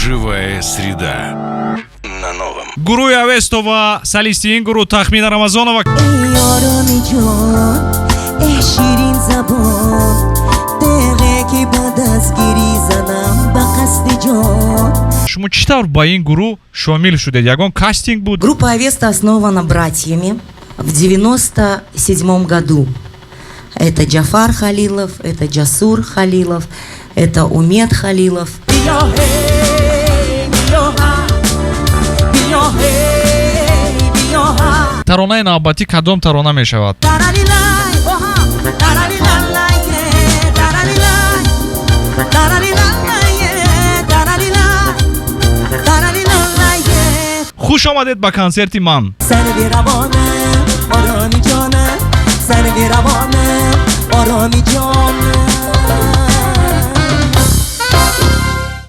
Живая среда. На новом. Гурӯҳи Авесто ва солисти ин гурӯҳ Тахмина Рамазонова. Эй ороми ҷон, э ширин забон, теғе ки ба дастгирӣ занам ба қасди ҷон. Шумо чӣ тавр ба ин гурӯҳ шомил шудед? Ягон кастинг буд? Группа Авеста основана братьями в 97 году. Это Джафар Халилов, это Джасур Халилов, это Умед Халилов. Биё, ҳей, биё, ҳа, биё, ҳей, биё, ҳа. Таронаи навбатӣ кадом тарона мешавад? Таралилай, оҳа, таралилалай, е, таралилай, таралилалай, е, таралилай, таралилалай, е. Хуш омадед ба консерти ман. Сарви равонам, ороми ҷонам, сарви равонам, ороми ҷонам.